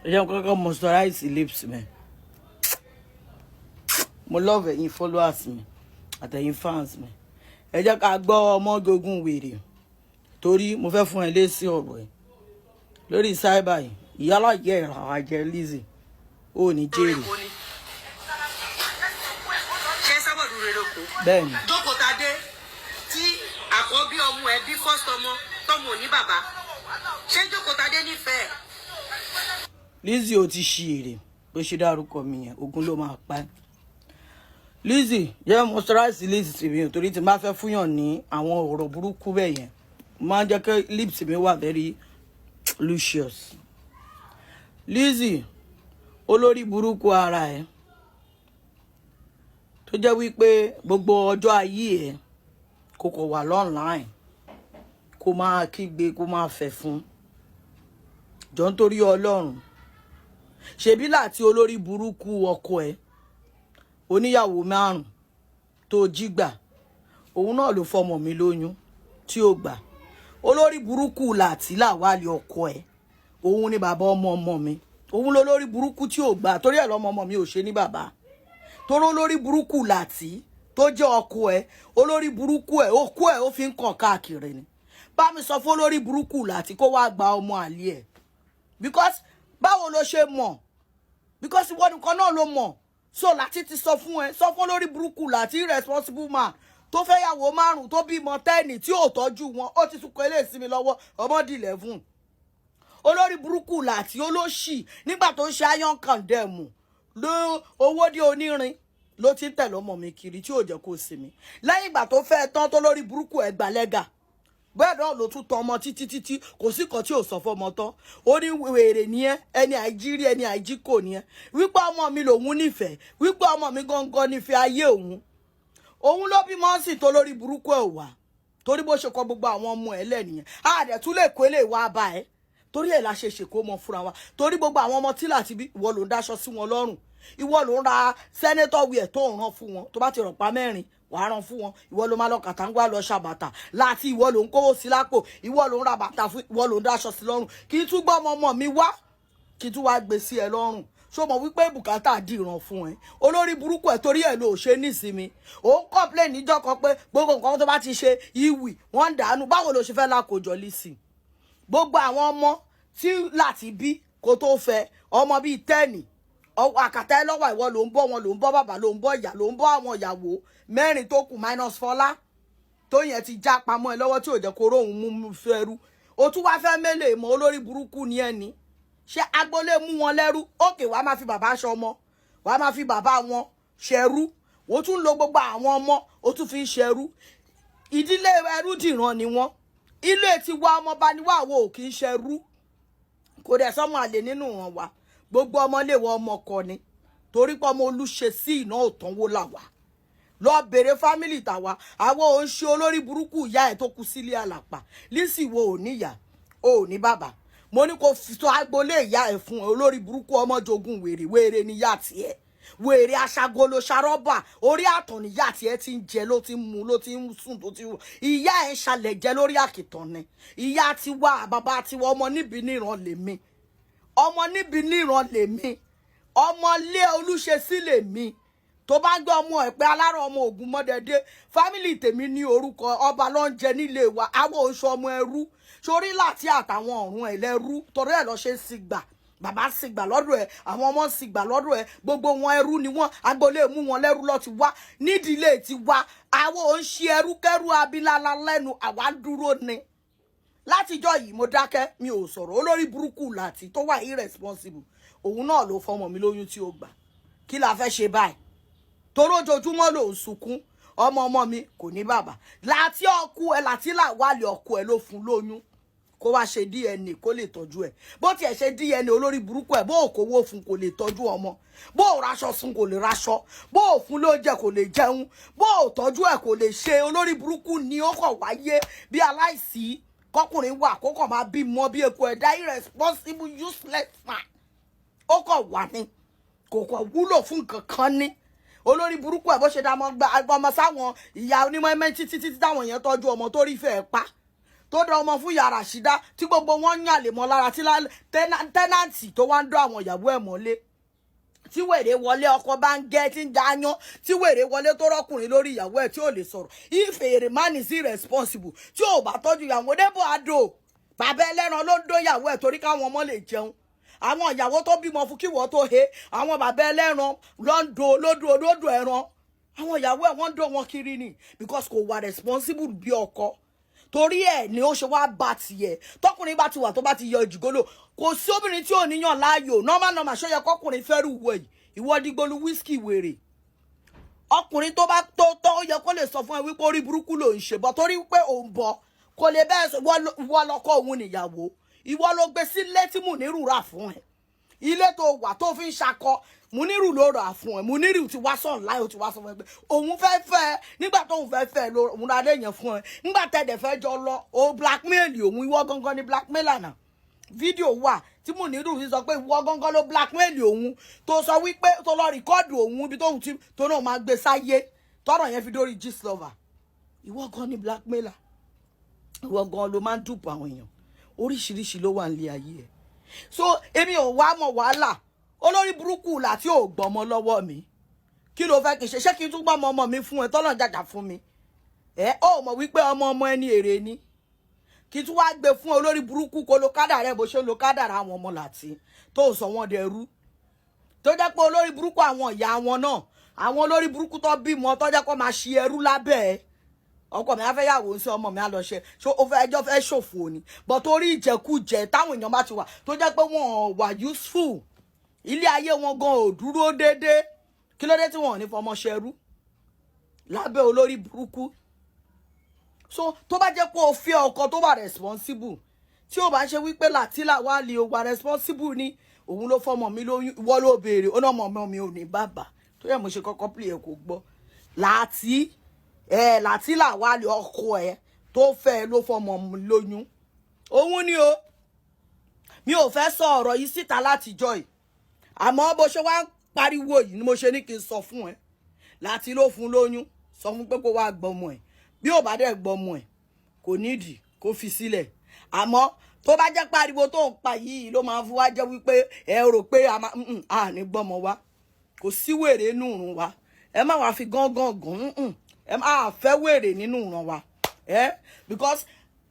Ẹ jẹ́ n kọ́kọ́ moisturize lips mi. Mo love ẹ̀yin followers mi àtẹ̀yin fans mi. Ẹ jẹ́ ká gbọ́ ọmọjogun wèrè, torí mo fẹ́ fún ẹ lésì ọ̀rọ̀ ẹ̀ lórí cyber yìí. Ìyálà yẹ ìràwọ̀ jẹ Lizzy, ó ní jèrè. Ṣé sábọ̀dù rere kù? Bẹ́ẹ̀ ni. Jókòó tadé tí àkọ́bí ọmọ ẹ bí, first ọmọ tọmọ ò ní bàbá, ṣé jókòó tadé nífẹ̀ẹ́? Lizzy, ó ti ṣí èrè bó ṣe dárúkọ mi yẹn, ogun ló máa pa ẹ́. Lizzy, jẹ́ moisturize lips mi ò, torí tí n bá fẹ́ fúnyàn ní àwọn ọ̀rọ̀ burúkú bẹ́ẹ̀ yẹn, mo máa ń jẹ́ kí lips mi wà very luscious. Lizzy, olórí burúkú ara ẹ̀ tó jẹ́ wípé gbogbo ọjọ́ ayé ẹ̀ kò kò wà online, kó máa kígbe, kó máa fẹ̀ fún jọ, nítorí Ọlọ́run. Ṣebí láti olórí burúkú ọkọ ẹ̀ oníyàwó márùn tó jí gbà, òun náà ló fọmọ mi lóyún tí ó gbà. Olórí burúkú láti làwálé ọkọ ẹ̀, òun ni bàbá ọmọ ọmọ mi. Òun ló lórí burúkú tí ò gbà, torí ẹ̀ lọ́mọ ọmọ mi ò ṣe ní bàbá. Toró lórí burúkú láti tó jẹ́ ọkọ ẹ̀, olórí burúkú ẹ̀, òkú ẹ̀ ó fi ń kàn káàkiri ni. Bá mi sọ fún olórí burúkú láti kó wá gba ọmọ àlè ẹ̀, because báwo ló ṣe mọ̀? Because ìwọ nìkan náà ló mọ̀. So láti ti sọ fún ẹ, sọ fún olórí burúkú láti, irresponsible man tó fẹ́ yàwó márùn, tó bímọ 10 tí ò tọ́jú wọn, ó ti tún kọ eléyìí sí mi lọ́wọ́, ọmọdé 11. Olórí burúkú láti olóṣì, nígbà tó ń ṣe iron condemn ló owó dé onírin ló ti ń tẹ̀lé ọmọ mi kiri tí ò jẹ́ kó sinmi. Lẹ́yìn ìgbà tó fẹ́ tán, tó lórí burúkú ẹ̀ gbalẹ́gà, bẹ́ẹ̀ náà ló tún tọ ọmọ títí títí. Kò sí kan tí ò sọ fọmọ tán. Ó ní wèrè ní ẹ, ẹni àìjírí, ẹni àìjí kò ní ẹ, wípé ọmọ mi lòun nífẹ̀ẹ́, wípé ọmọ mi gangan nífẹ̀ẹ́ ayé òun. Òun ló bímọ sí tó lórí burúkú ẹ̀ wá, torí bó ṣe kọ gbogbo àwọn ọmọ ẹ̀ lẹ́nìyẹn. Àdẹ̀ tún lè kó lè wá bá ẹ, torí ẹ̀ la ṣe ṣèkó mọ fúnra wa, torí gbogbo àwọn ọmọ tí láti bí, ìwọ ló ń dáṣọ sí wọn lọ́rùn, ìwọ ló ń ra senator wear tó ń rán fún wọn. Tó bá ti rọ̀pá mẹ́rin, wàá rán fún wọn. Ìwọ ló máa lọ kàtàǹgbà lọ ṣàbàtà láti, ìwọ ló ń kówó sí lápò, ìwọ ló ń ra bàtà fún, ìwọ ló ń dáṣọ sí lọ́rùn. Kí n tún gbọ́ ọmọ ọmọ mi wá, kí n tún wá gbé sí ẹ lọ́rùn, ṣó mọ̀ wípé bùkátà dìran fún ẹ, olórí burúkú ẹ? Torí ẹ ló ṣe nísinmi. Ó ń complain níjọ́ kan pé gbogbo nǹkan tó bá ti ṣe ìwì wọ́n ń dànù. Báwo ló ṣe fẹ́ lákòjọ Lizzy? Gbogbo àwọn ọmọ tí láti bí kó tó fẹ́, ọmọ bíi 10 àkàtà ẹ lọ́wọ́. Ìwọ ló ń bọ́ wọn, ló ń bọ́ bàbá, ló ń bọ́ ìyá, ló ń bọ́ àwọn ìyàwó mẹ́rin tó kù, minus Fọlá tó yẹn ti já pamọ́ ẹ lọ́wọ́ tí ò jẹ́ kó róhun mú fẹ́rú. O tún wá fẹ́ mélèé mọ́. Olórí burúkú ni ẹ ní. Ṣé agboolé mú wọn lẹ́rú? Òkè wàá máa fi bàbá aṣọ ọmọ, wàá máa fi bàbá wọn ṣẹrú. O tún lo gbogbo àwọn ọmọ, o tún fi ń ṣẹrú. Ìdílé ẹrú dìran ni wọn. Ilé tiwa, ọmọọba ni wà, wo ò kì í ṣẹrú. Kò dẹ̀ sọ́mọ àlè nínú wọn wa. Gbogbo ọmọléèwé ọmọ kọ ni, torí pé ọmọ olùṣe sí iná òtánwó là wà. Lọ bèrè family tàwa. Àwọn ò ń ṣe olórí burúkú ìyá ẹ̀ tó kú sílé àlàpà. Lizzy, wo ò níyà, ò ní bàbá. Mo ní kó sọ agboolé ìyá ẹ̀ fún ẹ. Olórí burúkú, ọmọ jogun wèrè, wèrè níyà tiẹ̀, wèrè aṣagolo ṣarọ́bà orí àtàn níyà tiẹ̀ ti ń jẹ, ló ti ń mu, ló ti ń sùn, tó ti ń wọ̀. Ìyá ẹ̀ ń ṣalẹ̀ jẹ lórí àkìtàn ni ìyá tiwa. Bàbá tiwa, ọmọ níbi níran lèmi, ọmọ níbi níran lèmi, ọmọ lé olúṣe sí lèmi. Tó bá gbé ọmọ ẹ pé alárò ọmọ ògùn mọdẹdẹ, family tèmi ní orúkọ ọba ló ń jẹ nílé wa. Àwọn oṣù ọmọ ẹrú sórí láti àtàwọn ọ̀run ẹ̀ lẹ́rú, torí ẹ̀ lọ́ ṣe ń sì gbà. Bàbá sì gbà lọ́dọ̀ ẹ̀, àwọn ọmọ sì gbà lọ́dọ̀ ẹ̀, gbogbo wọn ẹrú ni wọ́n. Agboolé mú wọn lẹ́rú lọ́ ti wá. Nídìílé ti wá, àwọn ò ń ṣe ẹrú kẹrú abilala lẹ́nu. Àwa dúró ni. Látijọ́ yìí mo dákẹ́, mi ò sọ̀rọ̀. Olórí burúkú láti tó wà irresponsible, òun náà ló fọmọ mi lóyún tí ó gbà. Kí la fẹ́ ṣe báyìí? Torójoojúmọ́ ló ń sunkún, ọmọ ọmọ mi kò ní bàbá. Láti ọkú ẹ, láti làwálẹ̀ ọkọ ẹ ló fún lóyún, kó wá ṣe DNA kó lè tọ́jú ẹ̀. Bó tiẹ̀ ṣe DNA, olórí burúkú ẹ̀, bó ò kówó fún kò lè tọ́jú ọmọ, bó ò raṣọ fún kò lè raṣọ, bó ò fún lóúnjẹ kò lè jẹun, bó ò tọ́jú ẹ̀ kò lè ṣe. Olórí burúkú ni. Ó kàn wáyé bí aláìsí kọkùnrin wà, kó kàn máa bímọ bí eku ẹ̀dá. Irresponsible, useless man. Ó kàn wà ní, kò kàn wúlò fún nǹkan kan ní. Olórí burúkú ẹ̀, bó ṣe dá ọmọ sáwọn ìyá onímọ̀ ẹ̀mẹ́ títí títí táwọn èèyàn tọ́jú ọmọ tó rí fẹ́ẹ́ pa. Tó dán ọmọ fún yàrá ṣídá tí gbogbo wọn ń yàlè mọ́ lára, tí tenant tó wá ń dán àwọn ìyàwó ẹ̀ mọ́lé, tí wèrè wọlé, ọkọ bá ń gẹ́ tí ń dáyán, tí wèrè wọlé tó rọ́kùnrin lórí ìyàwó ẹ̀ tí ò lè sọ̀rọ̀. If a man is irresponsible, tí ò bá tọ́jú ìyàwó débò àdó, bàbá ẹlẹ́ran ló ń dó ìyàwó ẹ̀ torí káwọn ọmọ lè jẹun. Àwọn ìyàwó tó bímọ fún kí wọ́n tó he, àwọn bàbá ẹlẹ́ran ló ń do lódò lódò ẹran. Àwọn ìyàwó ẹ̀, wọ́n ń dó wọn kiri ni, because kò wà responsible bí ọkọ. Torí ẹ̀ ni ó ṣe wá bá tiẹ̀. Tọkùnrin bá ti wà, tó bá ti yọ ìjìgólò, kò sí obìnrin tí ò níyàn láàyò. Normal normal, ṣó yẹ kọkùnrin fẹ́rù wọ yìí? Ìwọ dìgbòlu whisky wèrè. Ọkùnrin tó bá tó tó, ó yẹ kó lè sọ fún ẹ wípé orí burúkú ló ń ṣe bọ́, torí pé òun bọ̀ kò lè bẹ́ẹ̀ sọ. Ìwọ lọkọ, òun nìyàwó. Ìwọ ló gbé sílé tí Mùnírù rà fún ẹ. Ilé tó wà tó fi ń ṣakọ, Múnírù ló rà fún ẹ. Múnírù ti wá sọ̀n láì, ó ti wá sọ fún ẹ pé òun fẹ́ fẹ́ ẹ. Nígbà tóun fẹ́ fẹ́ ẹ, òun ra léèyàn fún ẹ. Nígbà tẹ̀dẹ̀ fẹ́ jọ lọ, o blackmail òun. Ìwọ gangan ni blackmailer náà. Fídíò wà tí Múnírù fi sọ pé ìwọ gangan ló blackmail òun, tó sọ wípé tó lọ record òun ibi tóun ti tó náà máa gbé sáyé, tọ́rọ̀ yẹn fi dórí Gistlover. Ìwọ gan ni blackmailer. Ìwọ gan ló máa ń dùpọ̀ àwọn èèyàn. Oríṣiríṣi ló wà nílé ayé ẹ. So èmi ò wá mọ̀ wàhálà olórí burúkú láti ò gbọ́mọ lọ́wọ́ mi. Kí ló fẹ́ kí n ṣe? Ṣé kí n tún gbọ́mọ ọmọ mi fún ẹ? Tọ́lọ̀ jàjà fún mi ẹ, ó mọ̀ wípé ọmọ ọmọ ẹni èrè ni. Kí tún wá gbé fún olórí burúkú kó lo kádàrá ẹ, bó ṣe ń lo kádàrá àwọn ọmọ láti tó sọ wọ́n dẹrú, tó jẹ́ pé olórí burúkú àwọn ìyá wọn náà, àwọn olórí burúkú tó bímọ, tó jẹ́ kó máa ṣe ẹrú lábẹ́ ẹ. Ọkọ mi á fẹ́ yàwó ń sí, ọmọ mi á lọ ṣe ṣó o fẹ́ ẹjọ́ fẹ́ ṣòfò ni. But torí ìjẹkújẹ táwọn èèyàn bá ti wà, tó jẹ́ pé wọ́n wà useful, ilé ayé wọn gan ò dúró déédéé. Kí ló dé tí wọn ò ní fọmọ ṣẹrú lábẹ́ olórí burúkú? So tó bá jẹ́ pé o fẹ́ ọkọ tó wà responsible, tí o bá ṣe wípé Látìlá wà lè o wà responsible ni, òun ló fọmọ mi lóyún. Ìwọ ló béèrè, ó náà mọ ọmọ mi ò ní bàbá. Tó yẹ mo ṣe kọ́kọ́ play ẹ̀ kò gbọ́. Láti ẹ Látìlá wà lè ọkọ ẹ tó fẹ́ ló fọmọ mi lóyún, òun ni o. Mi ò fẹ́ sọ ọ̀rọ̀ yìí síta látijọ́ yìí, àmọ́ bó ṣe wá ń pariwo yìí ni mo ṣe ní kí n sọ fún ẹ. Láti ló fún lóyún, sọ fún pé kó wá gbọmọ ẹ. Bí ò bá dẹ̀ gbọmọ ẹ, kò nídìí kó fi sílẹ̀. Àmọ́ tó bá jẹ́ pariwo tó ń pa yìí ló máa fi wá jẹ́ wípé ẹ rò pé a ní gbọ́mọ wa, kò sí wèrè nínú ìrun wa. Ẹ má wàá fi gángan gùn. Ẹ má fẹ́ wèrè nínú ìran wa ẹ, because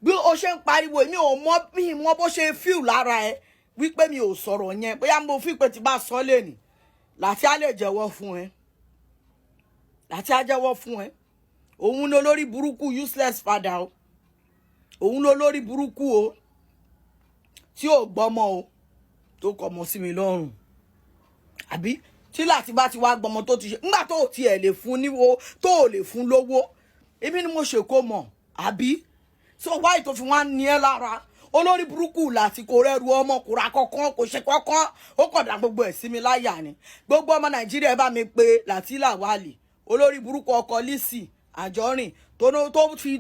bí o ṣe ń pariwo, mi ò mọ, mi mọ bó ṣe feel lára ẹ wípé mi ò sọ̀rọ̀ yẹn. Bóyá mo fi pé tí bá sọ lẹ́nìí, láti á lè jẹ́wọ́ fún ẹ, láti á jẹ́wọ́ fún ẹ. Òun ni olórí burúkú useless father o. Òun ló lórí burúkú o, tí ò gbọ́mọ o, tó kọmọ sí mi lọ́rùn. Àbí tí láti bá ti wá gbọ́mọ tó ti ṣe, nígbà tó tiẹ̀ lè fún níwo, tó ò lè fún lówó, èmi ni mo ṣe kó mọ̀, àbí? So wáyé tó fi wá ní ẹ lára, olórí burúkú láti kò rẹ́rù ọmọ, kò ra kankan, kò ṣe kankan, ó kàn dá gbogbo ẹ̀ sí mi láyà ni. Gbogbo ọmọ Nàìjíríà, ẹ bá mi pé Láti Làwálì, olórí burúkú ọkọ Lizzy Anjorin, tó fi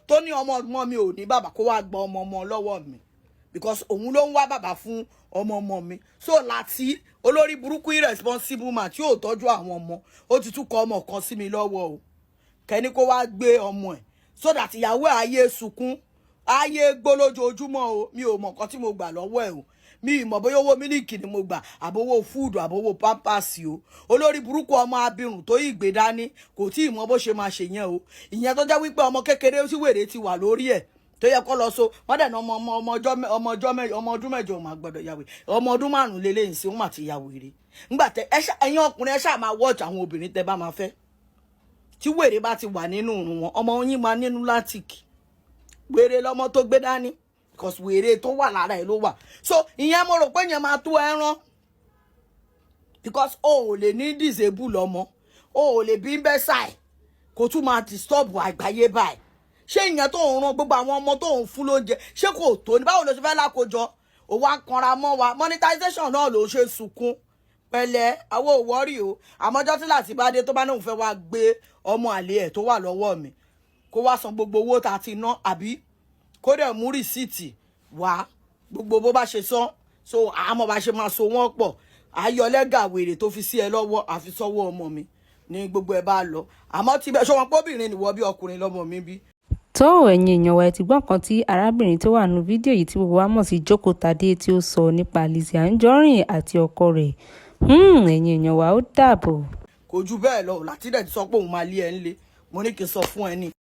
tó ní ọmọ ọmọ mi ò ní bàbá, kó wá gba ọmọ ọmọ lọ́wọ́ mi, because òun ló ń wá bàbá fún ọmọ ọmọ mi. So Láti olórí burúkú irresponsible man tí ò tọ́jú àwọn ọmọ, ó ti tún kọ ọmọ kan sí mi lọ́wọ́ o. Kẹ́ni kó wá gbé ọmọ ẹ̀ so that ìyàwó ẹ̀ ayé sunkún, ayé gbó lójoojúmọ́ o. Mi ò mọ̀ nǹkan tí mo gbà lọ́wọ́ ẹ̀ o. Mi ì mọ̀ bóyá owó mílíkì ni mo gbà, àbówó food, àbówó pampers o. Olórí burúkú ọmọ abirùn tó yìí gbé dání, kò tí ì mọ bó ṣe máa ṣe yẹn o. Ìyẹn tó jẹ́ wípé ọmọ kékeré tí wèrè ti wà lórí ẹ̀, tó yẹ kó lọ so wọ́n dẹ̀ ní ọmọ ọmọ ọmọ ọjọ́ ọmọ ọjọ́ mẹ́jọ, ọmọ ọdún 8 mà gbọ́dọ̀ yàwé. Ọmọ ọdún 5 lélẹ́yìn sí wọn àti yàwó èrè. Ńgbà tẹ ẹ̀yin ọkùnrin, ẹ ṣáà máa watch àwọn obìnrin tẹ bá máa fẹ́. Tí wèrè bá ti wà nínú ìrun wọn, ọmọ yín máa nínú látìkì wèrè lọmọ tó gbé dání, because wèrè tó wà lára ẹ ló wà. So ìyẹn mo rò pé yẹn máa tó ẹran, because o ò lè ní disable ọmọ, o ò lè bí bẹ́sà ẹ̀ kó tún máa disturb àgbáyé báyìí. Ṣé ìyẹn tó ń ran gbogbo àwọn ọmọ tó ń fún lóúnjẹ, ṣé kò tó ní? Báwo ló ṣe fẹ́ lákòjọ? Ò wá kanra mọ́ wa. Monetization náà ló ṣe sunkún pẹ̀lẹ́. Àwọn ò worry o. Àmọ́jọ́ tí láti bá dé, tó bá náà fẹ́ wá gbé ọmọ àlè ẹ̀ tó wà lọ́wọ́ mi, kó wá san gbogbo owó tá a ti ná, àbí kó dẹ̀ mú receipt wá, gbogbo bó bá ṣe san. So àmọ́ bá ṣe máa so wọ́n pọ̀, ayọ̀lẹ́gà wèrè tó fi sí ẹ lọ́wọ́, àfi sọ́wọ́ ọmọ mi ní gbogbo ẹ bá lọ. Àmọ́ tí bẹ́ẹ̀ ṣé wọn pọ́bìnrin nìwọ bí ọkùnrin lọ́mọ mi bí. Tó, ẹ̀yin èèyàn wa, ẹ ti gbọ́ nǹkan tí arábìnrin tó wà nínú fídíò yìí tí gbogbo wa mọ̀ sí Jókòótadé tí ó sọ nípa Lizzy Anjorin àti ọkọ rẹ̀. Ẹ̀yin èèyàn wa, ó dàbọ̀. Kò ju bẹ́ẹ̀ lọ. Láti dẹ̀ ti sọ pé òun máa lé ẹ ńlé, mo ní kí n sọ fún ẹ ní.